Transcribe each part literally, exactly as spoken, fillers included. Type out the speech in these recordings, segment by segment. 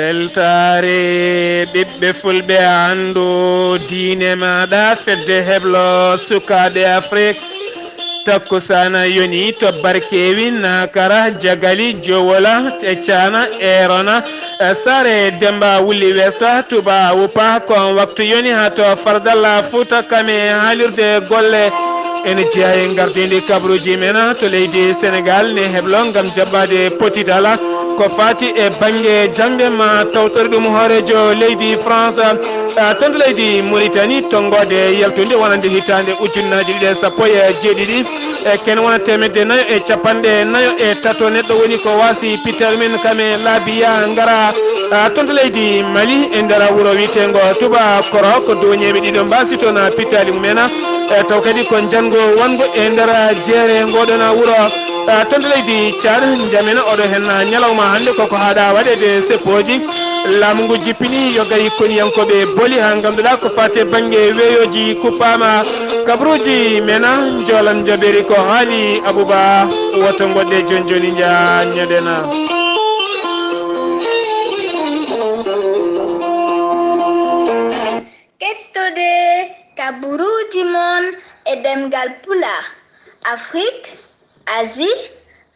Weltaare ɓiɓɓe fulɓe, anndu diine maaɗa, fedde heblo sukaaɓe Afrik. Takkusaana yoni to Barkewi, Nakara, Jagali, Jowola, Teccana, Erona, Sare Demba, Wulli Westa, Tuba, Wupa, ko on waktu yoni haa to Fardalla, Fuuta Kame, haalirde golle. Ene jeyaa e ngardiindi kabaruuji men to leydi Senegal ne heblo ngam jaɓɓaade potitala ko faati e bannge jaŋde ma tawtori ɗum hooreejo leydi France. Ah, toon to leydi Mauritanie, tonngoode yaltunde wonande hitaande ujunnaaji ɗiɗi e sappo e jeeɗiɗi, e ken wona teemedde nayo e capanɗe nayo e tato neɗɗo woni ko waasi pittaali men kame laabiya ngara. Ah, toon to leydi Mali, e nder wuro wiyeteengo Tuba Koro, ko duwañeeɓe ɗiɗo mbaasi toon pittaali mumen. E taw kadi ko njanngo wongo e nder jeere ngoɗon wuro. Ah, toon to leydi Caad, njamena oɗo hen ñalawma hannde koko haaɗa waɗeede seppooji. Laamu ngu jippini yo gayi koniyankooɓe boli haa ngannduɗaa ko faati e bannge weeyooji kuppaama. Kabaruuji men, njoolan jabeeri ko haali Abuba, woto ngoɗɗe jooni jooni njaha ñoɗena. Kettode kabaruuji mon e ɗemngal Pulaar, Afrique, Asie,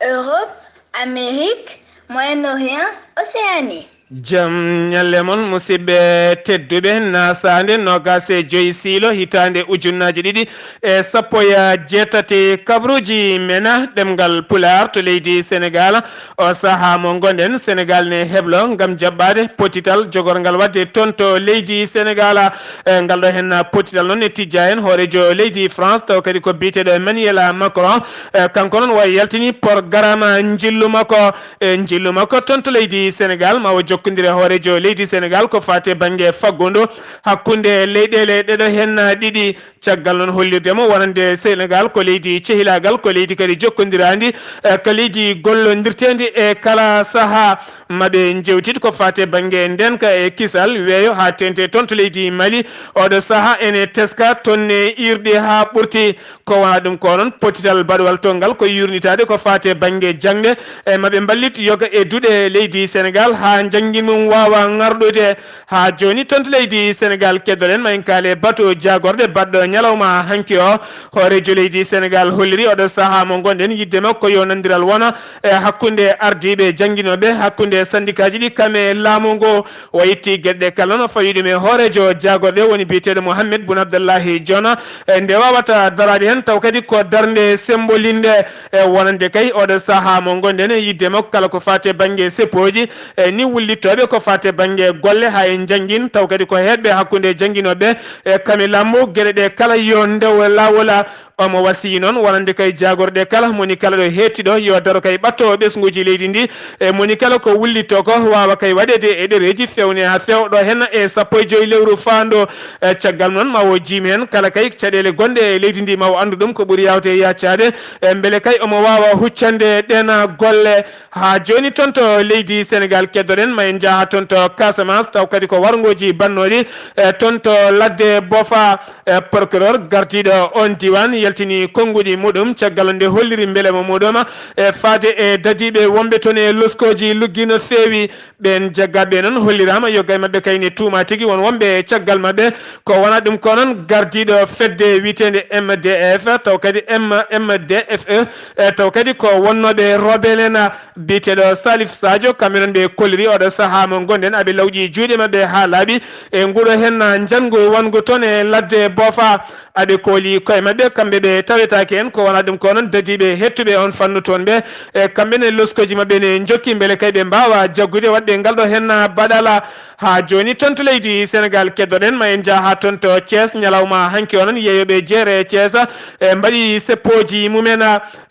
Europe, Amérique, Moyen-Orient, Océanie. Jam ñalle mon, musidɓe tedduɓe, nasaande noogaas e joy siilo hitaande ujunnaaji ɗiɗi e sappo e jeetati, kabaruuji men ɗemngal Pulaar to leydi Senegal. O sahaa mo ngonɗen, Senegal ne heblo ngam jaɓɓaade potital jogorngal waɗde toon to leydi Senegal. E ngal ɗo hen potital noon ne tijja heen hooreejo leydi France, taw kadi ko biyeteeɗo Emmanuel Macron. E kanko noon wayi yaltini porogaraama njillu makko. E njillu makko toon to leydi Senegal, ma o jokkondire hooreejo leydi Senegal ko faati e bannge faggudu hakkunde leyɗeele ɗeɗo hen ɗiɗi. Caggal noon hollirde mo wonande Senegal ko leydi cehilaagal, ko leydi kadi jokkondiraandi, e ko leydi gollondirteendi e kala sahaa. Maɓe njewtid ko faati e bannge ndenka e kisal weeyo haa teeŋti toon to leydi Mali. Oɗo sahaa ene teska toon ne iirɗi haa ɓurti. Ko wona ɗum ko noon potital baɗwal to ngal ko yuurnitaade ko faati e bannge jaŋde. E maɓe mballit yoga e duɗe leydi Senegal haa njanngin mum waawa ŋarɗude. Haa jooni toon to leydi Senegal keddoɗen ma en kaale bato jaagorɗe baɗɗo ñalawma hanki o. Hooreejo leydi Senegal holliri oɗo sahaa mo ngonɗen yidde makko yo nandiral wona e hakkunde ardiiɓe jannginooɓe, hakkunde sandikaaji ɗi kame laamu ngu. O itti geɗe ɗe kala no fawi ɗum e hooreejo jaagorɗe woni biyeteeɗo Mohamed Boun Abdallahi Dionne, e nde wawata daraade heen taw kadi ko darnde sembolinde. E wonande kay oɗo sahaa mo ngonɗen e yidde makko kala ko faati e bannge seppooji, e ni wullitooɓe ko faati e bannge golle haa e njanngin, taw kadi ko heedɓe hakkunde jannginooɓe e kame laamu geɗe ɗe kala yo ndew laawola. Omo wasiyi noon wonande kay jaagorɗe kala, moni kala ɗo heettiɗo yo daro kay ɓatto ɓesnguuji leydi ndi, e moni kala ko wullitto ko waawa kay waɗeede e ɗereeji fewne haa few ɗo henna e sappo e joy lewru faando. E caggal noon ma o jiimi heen kala kay caɗeele gonɗe e leydi ndi ma o anndu ɗum ko ɓuri yaawde e yaacaade, e mbele kay omo waawa huccande ɗeen golle. Haa jooni toon to leydi Senegal keddoɗen ma en njaha toon to Casamance taw kadi ko warngooji bannooɗi e toon to ladde Bofa. E procureur gardiiɗo on diiwaan yaltini konnguɗi muɗum caggal nde holliri mbelema muɗum e faade e dadiiɓe wonɓe toon e loskooji luggi no feewi. Ɓeen jaggaaɓe noon holliraama yo gay maɓɓe kayni tuuma tigi won wonɓe e caggal maɓɓe. Ko wona ɗum ko noon gardiiɗo fedde wiyeteende M D F taw kadi M M D F E, e taw kadi ko wonnooɓe rebelle en. Biyeteeɗo Salif Sadio, kamɓe noon ɓe kolliri oɗo sahaa mo ngonɗen, aɓe lawƴi juuɗe maɓɓe haa laaɓi e nguɗo heen njanngu wonngu toon e ladde Bofa. Aɓe kooli koye maɓɓe, kamɓe ɓe tawetaake en, ko wona ɗum ko noon dadiiɓe heɗtuɓe on fannu toon ɓe, e kamɓe ne loskooji maɓɓe ne njokki mbele kay ɓe mbaawa jaggude waɗɓe ngal ɗo heen baɗala. Haa jooni toon to leydi Senegal keddoɗen, ma en njaha haa toon to Thiès ñalawma hanki o noon yeeyooɓe jeere Thiès, e mbaɗi seppooji mumen.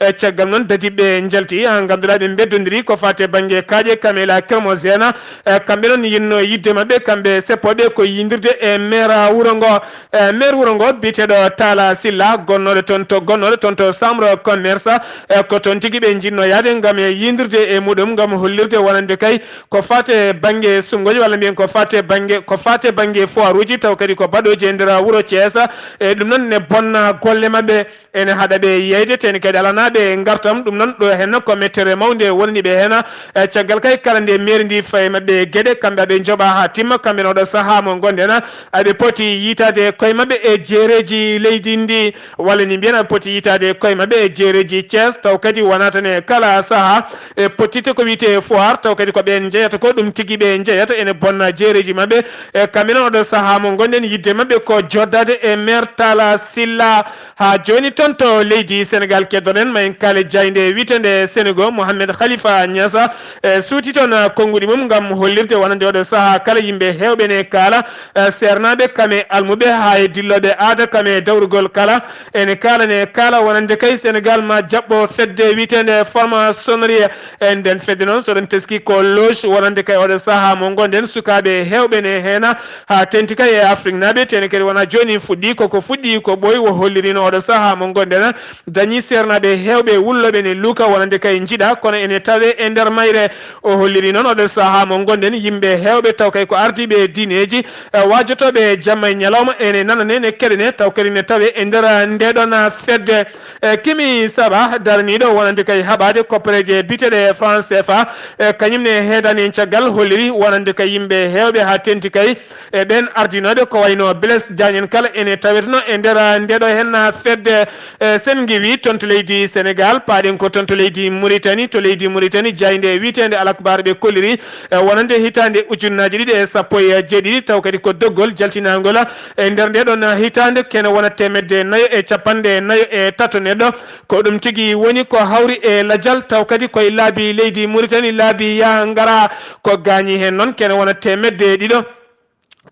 E caggal noon dadiɓɓe njalti haa ngannduɗaa ɓe mbeddondiri ko faati e bannge kaaƴe Camela Kermozena. E kamɓe noon yinno yidde maɓɓe kamɓe seppooɓe ko yindirde e maire wuro ngo. E maire wuro ngo biyeteeɗo Talla Sylla gonno gonnoɗo toon to gonnoɗo toon to chambre commerce, e ko toon tigi ɓe njiɗno yaade ngam e yindirde e muɗum ngam hollirde wonande kay ko fate bannge sunngoji walla mbiyen ko fate bannge ko fate bannge foire uji taw kadi ko baɗoji e nder wuro Thiès. E ɗum noon ne bonna golle maɓɓe, ene haɗa ɓe yeyde teni kadi alanaɓe ngartam. Ɗum noon ɗo henno ko mettere mawnde wonani ɓe hena. E caggal kay kala nde mairie ndi fayi maɓɓe geɗe kamɓe aɓe joɓa ha timma kamɓe oɗo saaha mo gonden aɓe poti yitade koye maɓɓe e jeereji leydi ndi walla ni mbiyen aɓe poti yitade koye maɓɓe e jeereji Thiès taw kadi wonata ne kala saaha e pottite ko wiyete foire taw kadi ko ɓen jeyata ko ɗum tigi ɓe jeyata ene bonna jeereji maɓɓe. E kamɓe noon oɗo saaha mo gonden yidde maɓɓe ko joddade e maire Tala Silla. Ha joni toon to leydi Sénégal keddoɗen ma en kaale jaaynde wiyetende Sénégal Mohamed Khalifa Niassa e suuti toon konnguɗi mum ngam hollirde wonande oɗo saaha kala yimɓe hewɓe ne kaala e seernaaɓe kame almuɓe ha e dillooɓe aada kame dawrugol kala ene kaala ne kaala wonande kay Sénégal ma jaɓɓo fedde wiyetende forma sonnerie. E nden fedde noon soɗon teski ko loge wonande kay oɗo saaha mo gonden sukaaɓe hewɓe ne hena ha tenti kay e Afrique naaɓe teni kadi wona joni fuɗɗi koko fuɗɗi ko ɓooyi wo hollirino oɗo saaha mo gonden dañi seernaaɓe hewɓe wulloɓe ne luuka wonande kay jiɗa kono ene tawe e nder mayre. O holliri noon oɗo saaha mo gonden yimɓe hewɓe taw kay ko ardiɓe diineji e wajotoɓe jamma e ñalawma ene nanane ne keɗene taw kadi ne tawe e nder ndeɗon fedde. E Kimi Saba daraniiɗo wonande kay haɓaade koppareeje biteɗe France F A e kañum ne heedani en caggal holliri wonande kay yimɓe heewɓe haa tenti kay e ɓeen ardinooɓe ko wayno Blaise Diagne en kala ene taweteno e nder ndeɗo henna fedde. E sen ngiwi toon to leydi Sénégal paaɗen ko toon to leydi Mauritanie to leydi Mauritanie jaaynde wiyeteende Al Akbar ɓe kolliri e wonande hitaande ujunnaaji ɗiɗi e sappo e jeeɗiɗi taw kadi ko doggol jaltinaangol e nder ndeɗon hitaande kene wona teemedde nayo e capanɗe nayo e tato neɗɗo. Ko ɗum tigi woni ko hawri e lajal taw kadi koye laabi leydi Mauritanie laabi yaa ngara ko gaañi heen noon kene wona teemedde ɗiɗo.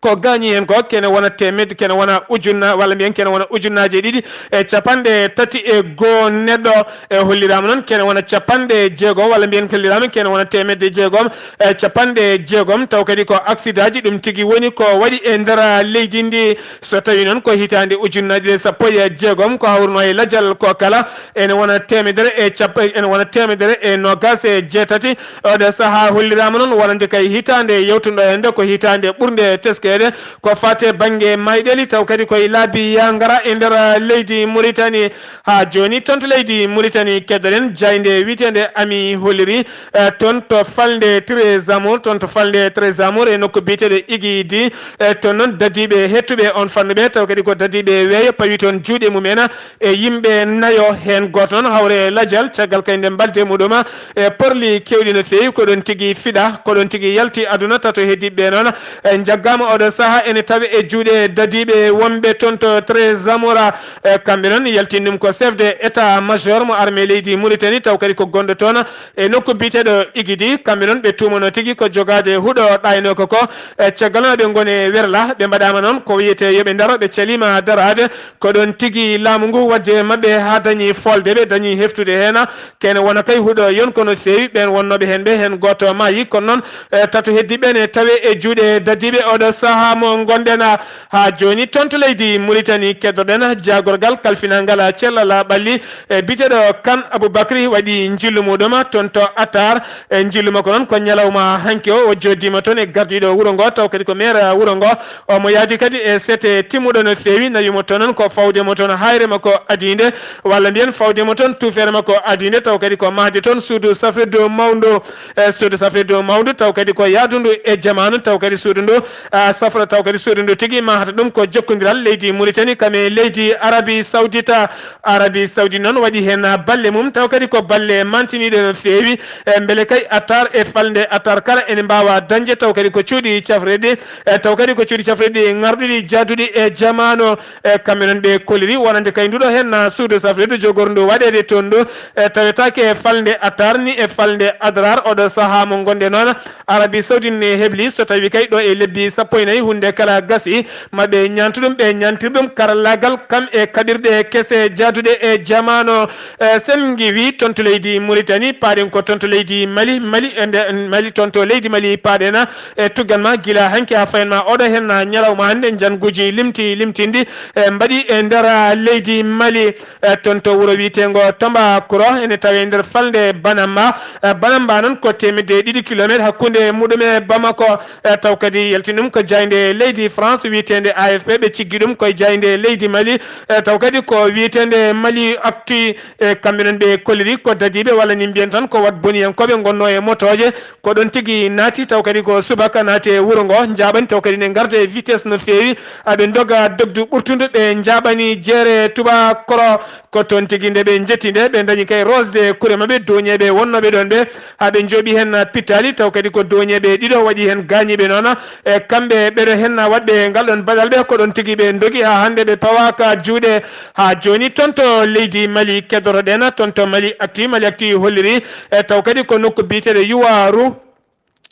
Ko gaañi heen ko kene wona teemedde kene wona ujunna walla mbiyen kene wona ujunnaaje ɗiɗi e capanɗe tati e goo neɗɗo. E holliraama noon kene wona capanɗe jeegom walla mbiyen holliraama kene wona teemedde jeegom e capanɗe jeegom taw kadi ko aksidaaji ɗum tigi woni ko waɗi e nder leydi ndi. So tawii noon ko hitaande ujunnaaje ɗiɗi e sappo e jeegom ko hawruno e lajal ko kala ene wona teemedere e cap ene wona teemedere e noogaas e jeetati. Oɗo sahaa holliraama noon wonande kay hitaande yewtunɗo hannde ko hitaande ɓurnde teskeede ko fate bannge mayɗeli taw kadi koye laabi yaa ngara e nder leydi Mauritanie. Haa jooni toon to leydi Mauritanie keddoɗen jaaynde wiyeteende Ami holliri e toon to falnde Treize Amours toon to falnde Treize Amours e nokku biyeteeɗo Igidi. E toon noon dadiiɓe heɗtuɓe on fannu ɓe taw kadi ko dadiiɓe weeyo pawi toon juuɗe mumen e yimɓe nayo heen gooto noon hawre lajal caggal kay nde mbalde muɗum e porli kewɗi no feewi ko ɗon tigi fiɗa ko ɗon tigi yalti aduna tato heddiɓe noon. E jaggaama oɗo saha ene tawe e juuɗe dadiiɓe wonɓe toon to Treize Amours. E kamɓe noon yaltin ɗum ko chef de état major mo armée leydi Mauritanie taw kadi ko gonɗo toon e nokku biyeteeɗo Igidi. Kamɓe noon ɓe tuumano tigi ko jogaade huɗo ɗaynoko ko e caggal no ɓe ngoni werla ɓe mbaɗaama noon ko wiyetee yo ɓe ndaro ɓe caliima daraade. Ko ɗoon tigi laamu ngu waɗde maɓɓe haa dañi folde ɓe dañi heftude heen. Kene wona kay huɗo yon kono feewi ɓeen wonnooɓe heen ɓe heen gooto maayi kono noon e tato heddiiɓe ne tawe e juuɗe dadiiɓe oɗo sahaa mo ngonɗen. Haa jooni toon to leydi Mauritanie keddoɗen jaagorgal kalfinangal cellal ɓalli e biyeteeɗo Kan Aboubacry waɗi njillu muɗum toon to Atar. E njillu makko noon ko ñalawma hanki o o jooɗiima toon e gardiiɗo wuro ngo taw kadi ko maire wuro ngo. Omo yahdi kadi e sete timmuɗo no feewi nawi mo toon noon ko fawde mo toon hayre makko adiinde walla mbiyen fawde mo toon tuufeere makko adiinde taw kadi ko mahde toon suudu safrirdu mawndu. E suudu safrirdu mawndu taw kadi ko yahdundu e jamaanu taw kadi suudu ndu a safra taw kadi suudu ndu tigi mahata ɗum ko jokkondiral leydi Mauritanie kam e leydi Arabie Saoudite. Arabie Saoudite noon waɗi heen balle mum taw kadi ko balle mantiniiɗe no feewi. E mbele kay Atar e falnde Atar kala ene mbaawa dañde taw kadi ko cuuɗi cafrirɗi e taw kadi ko cuuɗi cafrirɗi ŋarɗuɗi jaaduɗi e jamaanu. E kamɓe noon ɓe koliri wonande kay nduɗo heen suudu safrirdu jogorndu waɗeede toon ndu e tawetaake e falnde Atar ni e falnde Adrar oɗo sahaa mo ngonɗen noon. Arabie Saoudite ne hebli so tawi kay ɗo e lebbi sappo e Tawi huunde kala gasi, ma ɓe ñaantu ɗum, ɓe ñaantiri ɗum karallaagal, kam e kaɓirɗe kese jaaduɗe e jamaano. Eh, sen ngiwi toon to leydi Mauritanie, paaɗen ko toon to leydi Mali, Mali e nde, Mali, toon to leydi Mali paaɗen, e tuggan ma gila hanki haa fayen ma oɗo hen na ñalawma hannde, njannguuji limti, limtindi, e mbaɗi e nder leydi Mali. Eh, toon to wuro wiyeteengo Tombouctou, ene tawee nder falnde Banamba. Eh, Banamba noon ko teemedde ɗiɗi kilomeetre hakkunde muɗum e Bamako. Eh, taw kadi yalti ɗum ko jaaynde leydi France wiyeteende A F P, ɓe ciggi ɗum koye jaaynde leydi Mali. Eh, taw kadi ko wiyeteende Mali Actu, e kamɓe noon ɓe kolliri ko dadiiɓe walla ni mbiyen tan ko wat boniyankooɓe ngonnoo e motooje. Ko ɗoon tigi naati, taw kadi ko subaka naati e wuro ngo, njaaɓani, taw kadi ne ngarda e vitesse no feewi, aɓe ndoga dogdu ɓurtundu, ɓe njaaɓani jeere tubakoro. Ko toon tigi nde ɓe njetti nde, ɓe ndañi kay rosde kure maɓɓe, dooñeeɓe wonnooɓe ɗoon ɓe, haa ɓe njooɓi heen pittaali, taw kadi ko dooñeeɓe ɗiɗo waɗi heen gaañiiɓe noon. E kamɓe ɓeɗo heen waɗɓe ngal ɗoon baɗal ɓe, ko ɗoon tigi ɓe ndogi haa hannde ɓe pawaaka juuɗe. Haa jooni toon to leydi Mali keddotoɗen, toon to Mali Actu, Mali Actu holliri, e taw kadi ko nokku biyeteeɗo Yuwaru.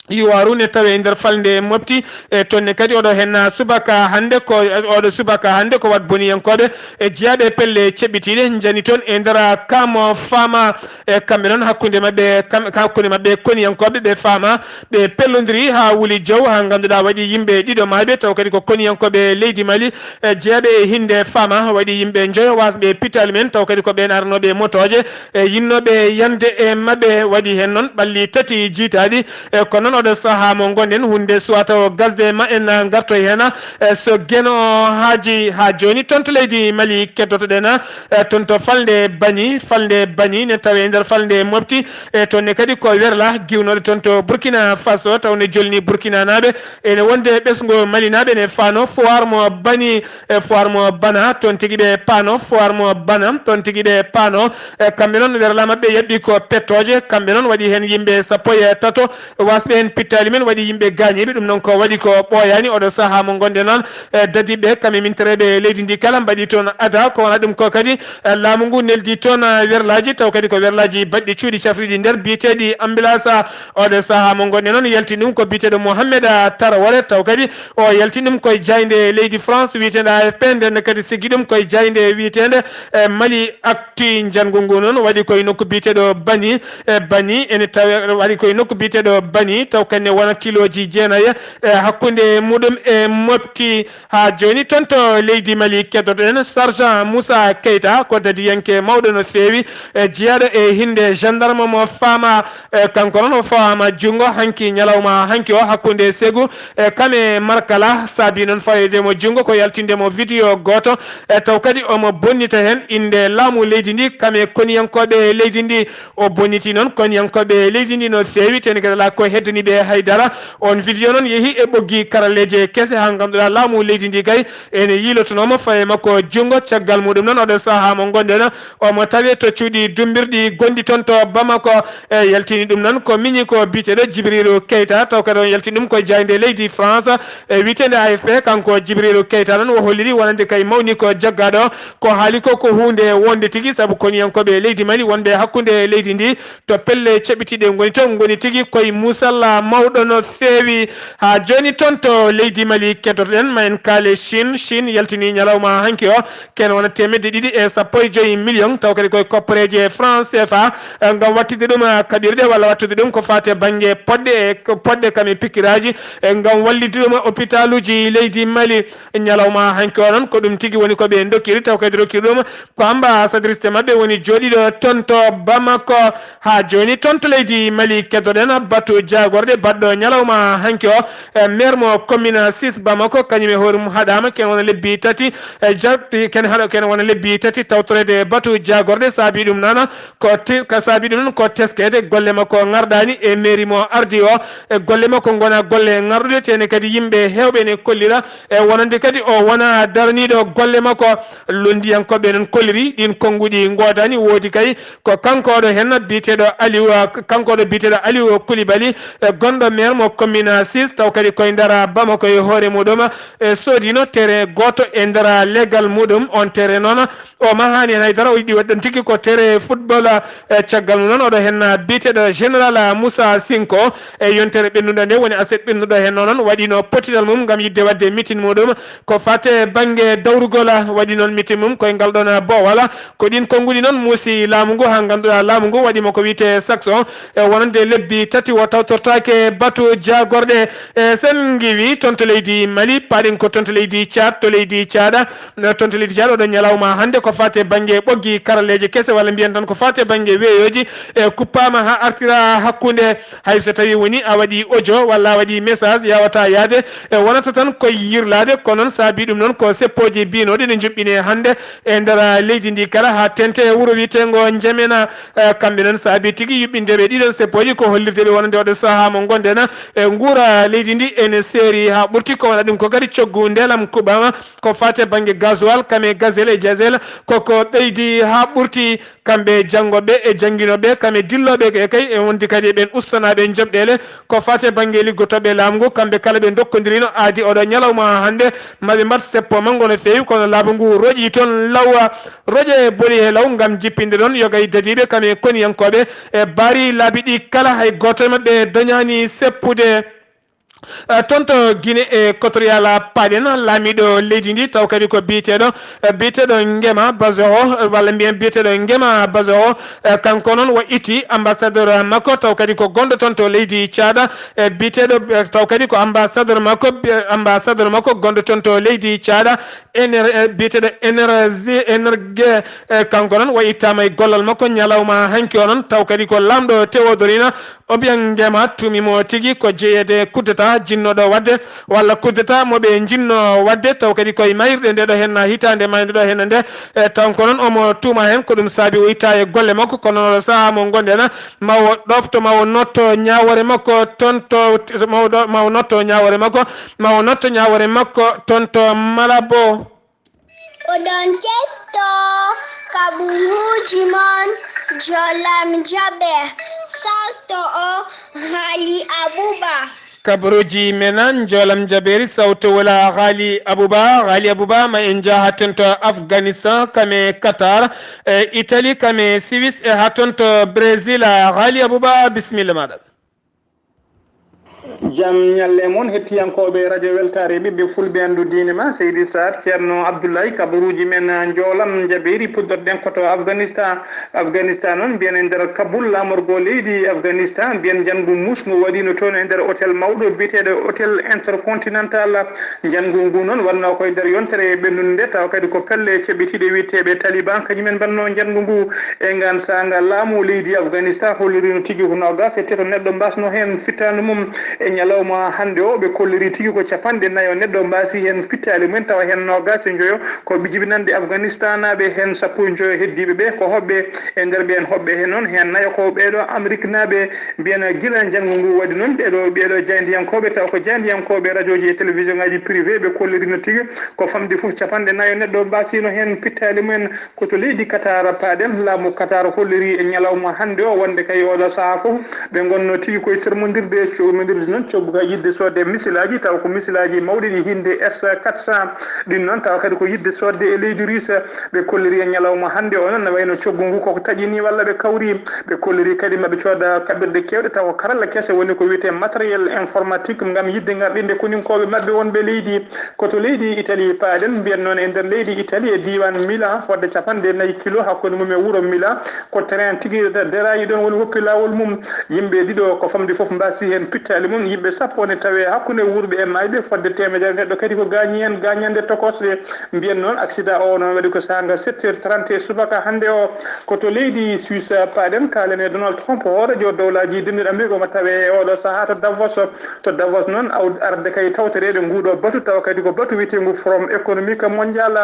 Yuwaru ne tawee e nder falnde Mopti, e toon ne kadi oɗo heen subaka hannde ko, oɗo subaka hannde ko wat boniyankooɓe e jiyaaɓe pelle ceɓɓitiiɗe njani toon e nder Kamo Fama, e kamɓe noon hakkunde maɓɓe, kam-, hakkunde maɓɓe koniyankooɓe ɓe Fama, ɓe pellondiri haa wuli jaw, haa ngannduɗaa waɗi yimɓe ɗiɗo maayɓe, taw kadi ko koniyankooɓe leydi Mali, e jeyaɓe e hinde Fama, waɗi yimɓe njoyo wasɓe pittaali men, taw kadi ko ɓeen aranooɓe motooje, e yinnooɓe yande e maɓɓe, waɗi heen noon ɓalli tati jiitaaɗi. E kono noon oɗo sahaa mo ngonɗen, huunde suwata o gasde ma en ngartoy heen, e so Geno haaji haa jooni toon to leydi Mali keddotoɗen, e toon to falnde Bani, falnde Bani ne tawee e nder falnde Mopti, e toon ne kadi ko werla giwnooɗo toon to Burkina Faso, taw ne jolni Burkina naaɓe. Ene wonde ɓesngo Mali naaɓe ne faano foire mo Bani, e foire mo Bana, toon tigi ɓe paano, foire mo Bana, toon tigi ɓe paano. E kamɓe noon werla maɓɓe yaɓɓi ko pettooje, kamɓe noon waɗi heen yimɓe sappo e tato, wasɓe heen pittaali men, waɗi yimɓe gaañiiɓe. Ɗum noon ko waɗi ko ɓooyaani oɗo sahaa mo ngonɗen noon. E dadiiɓe kam e mintereeɓe leydi ndi kala mbaɗi toon ada, ko wona ɗum ko kadi, e laamu ngu neldi toon, e werlaaji, taw kadi ko werlaaji baɗɗi cuuɗi cafriɗi nder biyeteeɗi ambulance. Oɗo sahaa mo ngonɗen noon yalti ɗum ko biyeteeɗo Mohamed Tarawore, taw kadi o yalti ɗum koye jaaynde leydi France wiyeteende A F P, nden kadi siggi ɗum koye jaaynde wiyeteende, e Mali Actu. Njanngu ngu noon waɗi koye nokku biyeteeɗo Bani, e Bani ene tawe, waɗi koye nokku biyeteeɗo Bani, taw kanne wona kilooji jeenayi, e hakkunde muɗum e Mopti. Haa jooni toon to leydi Mali keddotoɗen Sergent Moussa Keita, ko dadiyanke mawɗo no feewi, e jiyaaɗo e hinde gendarme mo Fama, e kanko noon o fawama junngo hanki ñalawma hanki o hakkunde Segu, e kam e Markala, saabi noon fawede mo junngo ko yaltinde mo vidéo gooto, e taw kadi omo bonnita heen innde laamu leydi ndi kam e koniyankooɓe leydi ndi. O bonniti noon koniyankooɓe leydi ndi no feewi, teni kadi alaa ko heddani ɓe hay dara. On vidéo noon yehi e ɓoggi karalleeje kese haa ngannduɗaa laamu leydi ndi kay ene yiilotonoomo faye makko junngo. Caggal muɗum noon oɗo sahaa mo ngonɗen, omo tawe to cuuɗi dummbirɗi gonɗi toon to Bamako. E yaltini ɗum noon ko miñi ko biyeteeɗo Jibrilu Keita, taw kadi on yaltini ɗum koye jaaynde leydi France, e wiyeteende A F P. Kanko Jibrilu Keita noon o holliri wonande kay mawni ko jaggaaɗo. Ko haali ko ko huunde wonde tigi, sabu koniyankooɓe leydi Mali wonɓe hakkunde leydi ndi to pelle ceɓɓitiiɗe ngoni toon ngoni tigi koye muusalla mawɗo no feewi. Haa jooni toon to leydi Mali keddotoɗen, ma en kaale Chine. Chine yaltini ñalawma hanki o kene wona teemedde ɗiɗi e sappo e joyi million, taw kadi koye kopporeeje franc C F A, eh, ngam waɗtude ɗum, eh, kaɓirɗe walla waɗtude ɗum ko faati e bannge poɗɗe e ko poɗɗe kam e pikkiraaji, eh, ngam wallude ɗum hôpitaluuji leydi Mali. Ñalawma hanki o noon ko ɗum tigi woni ko ɓe ndokkiri, taw kadi rokkiri ɗum ko ambassadrice maɓɓe woni jooɗiiɗo toon to Bamako. Haa jooni toon to leydi Mali keddoɗen batu jaagorɗe baɗɗo ñalawma hanki o, e maire mo commune six Bamako, kañum e hoore mum haɗaama ken wona lebbi tati, e jaɓti ken haɗa ken wona lebbi tati tawtoreede batu jaagorɗe. Saabi ɗum noon ko te-, ka saabi ɗum noon ko teskeede golle makko ngarɗaani e mairie mo ardi o, e golle makko ngona golle ngarɗuɗe, tene kadi yimɓe heewɓe ne kollira e wonande kadi o wona daraniiɗo golle makko. Lunndiyankooɓe noon kolliri ɗin konnguɗi ngoodani, woodi kay ko kanko oɗo heen biyeteeɗo Aliou, kanko oɗo biyeteeɗo Aliou Koulibaly, e gonɗo maire mo commune six, taw kadi koye nder Bamako e hoore muɗum, e soodino terrain gooto e nder legal muɗum. On terrain noon, o mahaani heen haydara, o yiɗi waɗde ɗon tigi ko terrain football. E caggal mum noon, oɗo heen biyeteeɗo Général Moussa Sinko, e yontere ɓennuɗo nde, woni aset ɓennuɗo heen noon, waɗino potidal mum ngam yiɗde waɗde meeting muɗum. Ko fate bannge dawrugol, waɗi noon meeting mum koye ngal ɗon boowal. Ko ɗin konnguɗi noon muusi laamu ngu, haa ngannduɗaa laamu ngu waɗi mo ko wiyetee sanction, e wonande lebbi tati o tawtortaake batu jaagorɗe. E sen ngiwi toon to leydi Mali, paaɗen ko toon to leydi Caad, to leydi Caada, toon to leydi Caad, oɗo ñalawma hannde ko fate bannge ɓoggi karalleeje kese, walla mbiyen tan ko fate bannge weeyooji, e kuppaama haa artira hakkunde. Hay so tawii woni a waɗi audio walla a waɗi message, yaawataa yahde, e wonata tan ko yirlaade. Ko noon saabii ɗum noon ko seppooji biynooɗi ne njuɓɓinee hannde e nder leydi ndi kala, haa teeŋti e wuro wiyeteengo Njemena. E, kamɓe noon saabii tigi yuɓɓinde ɓe ɗiɗon seppooji, ko hollirde ɓe wonande oɗo sahaa mo ngonɗen, e nguura leydi ndi ene seeri haa ɓurti. Ko wona ɗum ko kadi coggu ndelam kuɓɓaama ko fate bannge gasoil, kame, gazelle e diesel, koko ɓeydi haa ɓurti. Kamɓe janngoɓe e jannginooɓe, kamɓe dillooɓe e kay, e wondi kadi e ɓeen ustanaaɓe joɓɗeele ko fate bannge liggotooɓe laamu ngu, kamɓe kala ɓe ndokkondirino aadi oɗo ñalawma hannde, maɓe mbaɗ seppo manngo no feewi, kono laamu ngu roƴi toon law, roƴe boli he law ngam jippinde ɗoon yogay dadiiɓe, kamɓe koniyankooɓe, e baari laabi ɗi kala, hay gooto e maɓɓe dañaani seppude. Eh, toon to Guinée Équatoriale, paaɗen laamiiɗo leydi ndi, taw kadi ko biyeteeɗo, eh, biyeteeɗo Ngema Bazoro, eh, walla mbiyen biyeteeɗo Ngema Bazoro, eh, kanko noon o itti ambassadeur makko, taw kadi ko gonɗo toon to leydi Caada, eh, biyeteeɗo, eh, taw kadi ko ambassadeur makko, eh, ambassadeur makko gonɗo toon to leydi Caada, Ener-, eh, biyeteeɗo Energie, Energie, eh, kanko noon o ittaama e gollal makko ñalawma hanki o noon, taw kadi ko laamɗo Théodorina Obiang Nguema tuumi mo tigi ko jeyeede coup d'État jinnooɗo waɗde, walla coup d'État mo ɓe njinnoo waɗde, taw kadi koye maayirɗe nde ɗo heen hitaande maayde ɗo heen nde, e taw ko noon omo tuuma heen, ko ɗum saabi o itta e golle makko, kono oɗo sahaa mo ngonɗen, ma o ɗofto, ma o notto ñaawoore makko toon to, ma o ɗo-, ma o notto ñaawoore makko, ma o notto ñaawoore makko toon to Malabo. Oɗon keɗto kaɓuruuji mon Jolam Jaɓe, sarto o Haali Abuba. Kaɓuruuji men Jolam Jaɓeeri, sawto wala Haali Abuba. Haali Abuba, ma en njaha toon to Afghanistan, kame Qatar, e Italie, kame Suisse, e haa toon to Brésil. Haali Abuba, bisimilla maaɗa. Jam ñalle mon, hettiyankooɓe Radio Weltaare, ɓiɓɓe fulɓe, anndu diine ma, Seydi Saar, Ceerno Abdullahi, kabaruuji men, Njoolam Njabeeri, puɗɗorɗen ko to Afganistan. Afganistan noon, mbiyen e nder Kabul, laamorgo leydi Afganistan, mbiyen njanngu muus ngu waɗiino toon e nder hôtel mawɗo biyeteeɗo Hôtel Intercontinental. Njanngu ngu noon wonnoo ko e nder yontere ɓennunde, tawa kadi ko pelle ceɓitiiɗe wiyeteeɓe Taliban, kañum en mbaɗnoo njanngu ngu. E ngaan saanga, laamu leydi Afganistan holliri no tigi ko noogaas e teeto neɗɗo mbaasnoo heen fittaandu mum. E ñalawma hannde o, ɓe kolliri tigi ko capanɗe nayo neɗɗo mbaasi heen fittaali mumen, tawa heen noogaas e njoyo ko ɓe jibinannde Afganistanaaɓe, heen sappo e njoyo heddiiɓe ɓe ko hoɓɓe. E nder ɓeen hoɓɓe heen noon, heen nayo ko ɓeeɗo Ameriknaaɓe. Mbiyen gila njanngu ngu waɗi noon, ɓeeɗo, ɓeeɗo jaayndiyankooɓe, tawa ko jaayndiyankooɓe rajooji e télévision ngaaji privé, ɓe kolliri no tigi ko famɗi fof capanɗe nayo neɗɗo mbaasiino heen pittaali mumen. Ko to leydi Qatar paaɗen, laamu Qatar holliri e ñalawma hannde o wonde kay oɗo sahaa fof ɓe ngonnoo tigi koye termondirde, cohmondirde noon coggu ka yiɗde soodde misilaaji, tawa ko misilaaji mawɗi ɗi hinnde S quatre cent. Ɗin noon tawa kadi ko yiɗde soodde e leydi Russe. Ɓe kolliri e ñalawma hannde o noon, no wayno coggu ngu koko taƴi ni walla ɓe kawri. Ɓe kolliri kadi maɓe cooda kaɓirɗe keewɗe, tawa ko karalla kese woni ko wiyetee matériel informatique ngam yiɗde ngarɗinde koninkooɓe maɓɓe wonɓe leydi. Ko to leydi Italie paaɗen, mbiyen noon e nder leydi Italie e diiwaan Milan, fodde capanɗe nayi kilo hakkunde mum e wuro Milan, ko train tigi de-, derayi ɗon woni woppi laawol mum. Yimɓe ɗiɗo ko famɗi fof mbaasi heen pittaali mum, yimɓe sappo ne tawee hakkunde wuurɓe e maayɓe, fodde teemedere neɗɗo kadi ko gaañi heen gaañannde tokosɗe. Mbiyen noon accident o noon waɗi ko saanga sept heures trente e subaka hannde o. Ko to leydi Suisse paaɗen, kaalen e Donald Trump, hooreejo dowlaaji denniiɗi Amerik, omo tawee e oɗo sahaa to Davos. To Davos noon, aw-, arde kay tawtoreede nguuɗo batu, tawa kadi ko batu wiyeteengu Forum Économique Mondial.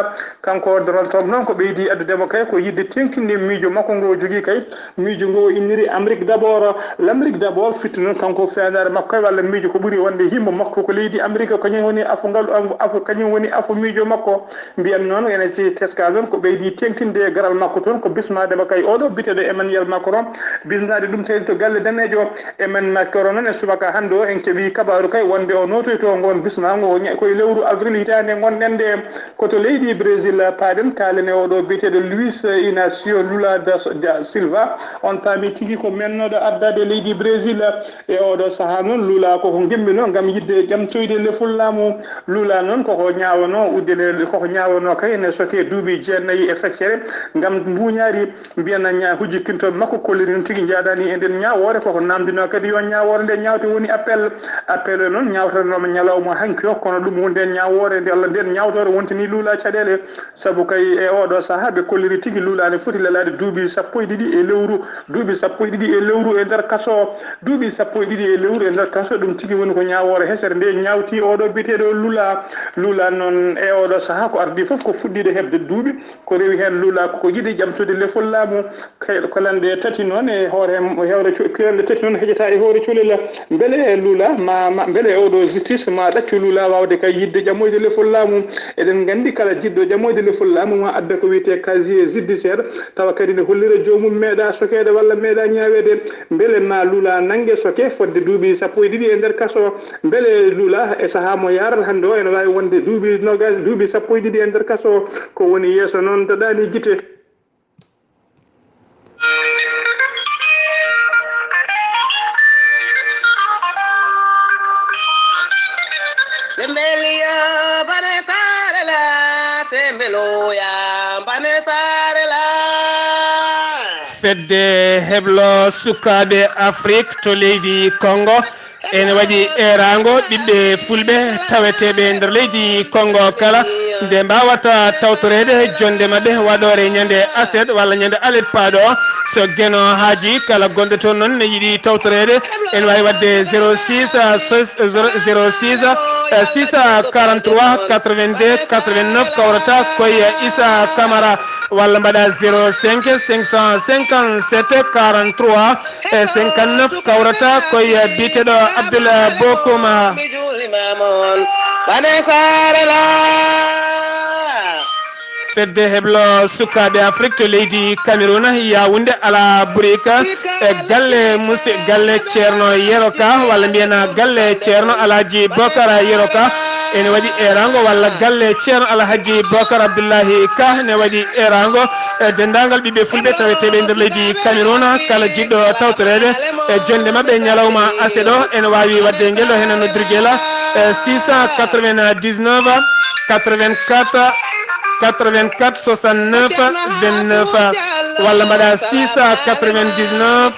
Kanko Donald Trump noon, ko ɓeydi addude mo kay ko yiɗde teeŋtinde miijo makko ngo o jogii kay. Miijo ngo o inniri Amérique d'abord, l'Amérique d'abord, firti noon kanko feedaare makko kay, Miijo ko ɓuri wonde himmo makko ko leydi Amerika, kañum woni afo ngalu, afo, kañum woni afo miijo makko. Mbiyan noon, ene si teska noon ko ɓeydi teŋtinde e garal makko toon, ko bismaade mo kay oɗo biteɗo Emmanuel Macron, bismaade ɗum tawi to galle daneejo. Emmanuel Macron noon e subaka hannde o en keɓi kabaaru kay wonde o nootoyto ngoon bismaango o ña-, koye lewru avril hitaande ngonɗen nde. Ko to leydi Brésil paaɗen, kaalen e oɗo biyeteeɗo Luis Inacio Lula da, da Silva. On paami tigi ko mennooɗo addaade leydi Brésil. E oɗo sahaa noon, Lula koko gemmino ngam yiɗde ƴamtoyde lefol laamu. Lula noon koko ñaawanoo udde le-, koko ñaawanoo kay ne soke duuɓi jeenayi e feccere ngam mbuuñaari. Mbiyan ña-, hujjikinto makko kollirin tigi njaadani e nden ñaawoore, koko namdinoo kadi yo ñaawoore nde ñaawte woni appel. Appel o noon ñaawtanooma ñalawma hanki o, kono ɗum woni nden ñaawoore nde, walla nden ñaawtoore wontini Lula caɗeele. Sabu kay e oɗo sahaa ɓe kolliri tigi Lula ne foti lelaade duuɓi sappo e ɗiɗi e lewru, duuɓi sappo e ɗiɗi e lewru e nder kaso, duuɓi sappo e ɗiɗi e lewru e nder kaso, ɗum tigi woni ko ñaawoore hesere nde ñaawti oɗo biyeteeɗo Lula. Lula noon e oɗo sahaa ko ardii fof ko fuɗɗiiɗo heɓde duuɓi, ko rewi heen Lula koko yiɗi ƴamtude lefol laamu, kay-, ko lande tati noon e hoore, hewre co-, ko lande tati noon heƴata e hoore colel. Mbele Lula ma, ma, mbele oɗo justice ma ɗaccu Lula waawde kay yiɗde ƴamoyde lefol laamu? Eɗen nganndi kala jiɗɗo ƴamoyde lefol laamu ma adda ko wiyetee casier judiciaire, tawa kadi ne hollira joomum meeɗa sokeede walla meeɗa ñaaweede. Mbele ma Lula nannge soke fodde duuɓi sappo e ɗiɗi e nder kaso? Mbele Lula e sahaa mo yaarata hannde o ene waawi wonde duuɓi noogaas, duuɓi sappo e ɗiɗi e nder kaso? Ko woni yeeso noon daɗaani gite. Sembeliya bane sarela, sembeloya bane sarela. Fedde heblo sukaaɓe Afrik to leydi Congo ene waɗi eeraango ɓiɓɓe fulɓe taweteeɓe nder leydi Congo kala, nde mbaawata tawtoreede jonnde maɓɓe waɗoore ñande aset walla ñande alet paaɗo o. So Geno Haaji kala gonɗo toon noon ne yiɗi tawtoreede, ene waawi waɗde zéro six, euh, zéro six, euh, six quarante-trois quatre-vingt-deux quatre-vingt-neuf, kawrata koye Issa Camara, walla mbaɗa zéro cinq cinq cent cinquante-sept quarante-trois e cinquante-neuf, kawrata koye biyeteeɗo Abdoul Bokoum. Bane Sarela. Fedde heblo sukaaɓe Afrik to leydi Cameroun, Yaoundé, ala burika e galle musi-, galle Ceerno Yero Ka, walla mbiyen galle Ceerno Alhaji Bokara Yero Ka. Ene waɗi eeraango walla galle Ceerno Alhaji Bokar Abdullahi Ka ne waɗi eeraango e denndaangal ɓiɓɓe fulɓe taweteeɓe nder leydi Cameroun. Kala jiɗɗo tawtoreede e jonnde maɓɓe ñalawma aset o ene waawi waɗde ngel ɗo heen noddirgel e six cent quatre-vingt-dix-neuf quatre-vingt-quatre quatre-vingt-quatre soixante-neuf vingt-neuf, walla mbaɗa six cent quatre-vingt-dix-neuf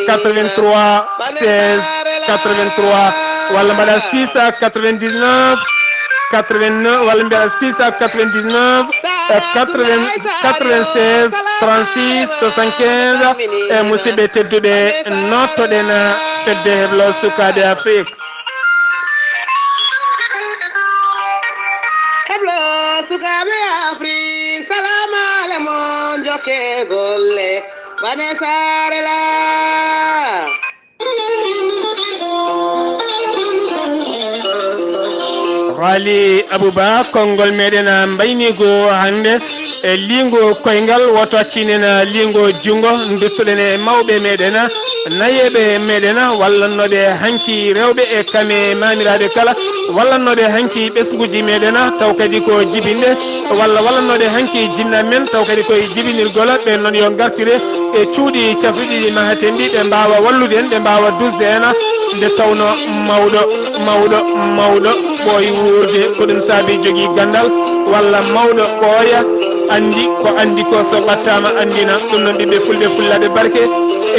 quatre-vingt-trois seize quatre-vingt-trois, walla mbaɗa six cent quatre-vingt-dix-neuf quatre-vingt-neuf, walla mbaɗa six cent quatre-vingt-dix-neuf quatre-vingts quatre-vingt-seize trente-six soixante-quinze. E musidɓe tedduɓe, nottoɗen fedde heblo sukaaɓe Afrik. Heblo sukaaɓe Afrik, salaam aleykum, jokke golle, bane Sarela. Ghali Abouba, konngol meɗen mbayniigu hannde e liingu koyngal, woto accinen liingu junngo, duttoɗen e mawɓe meɗen, nayeeɓe meɗen, wallannooɓe hanki rewɓe e kame maamiraaɓe kala, wallannooɓe hanki ɓesnguuji meɗen, taw kadi ko jibinde, walla wallannooɓe hanki jinnaaɓe men, taw kadi koye jibinirgol. Ɓeen noon yo ngartire e cuuɗi cafriɗi ɗi mahaten ɗi, ɓe mbaawa wallude en, ɓe mbaawa dusde en, nde tawno mawɗo, mawɗo, mawɗo ɓooyi wuurde, ko ɗum saabi jogii ganndal walla mawɗo ɓooya anndi ko anndi ko, so ɓattaama anndina. Ɗum noon, ɓiɓɓe fulɓe, fullaaɓe barke,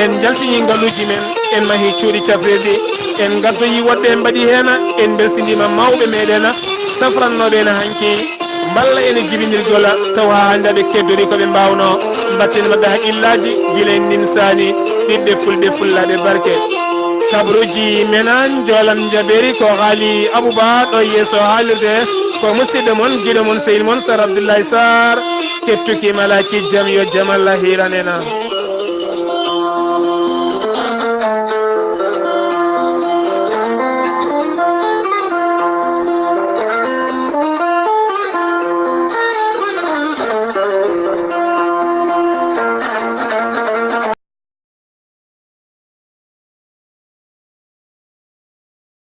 en njaltinii ngaluuji men, en mahii cuuɗi cafrirɗi, en ngaddoyii woɗɓe, en mbaɗii heen, en mbelsindiima mawɓe meɗen safrannooɓe en hanki, mballa en e jibinirgol, tawa haa hannde aɓe keddori ko ɓe mbaawnoo. Mbatten maɓɓe haqqillaaji gila en nimsaani, ɓiɓɓe fulɓe, fullaaɓe barke. Kabaruuji men, njoolam njabeeri ko Haali Abuba ɗo yeeso haalirde, ko musidɗo mon, giɗo mon, sehil mon Sar Abdullahi Sar, kettuki malaaki jam, yo jam Allah hiiran en.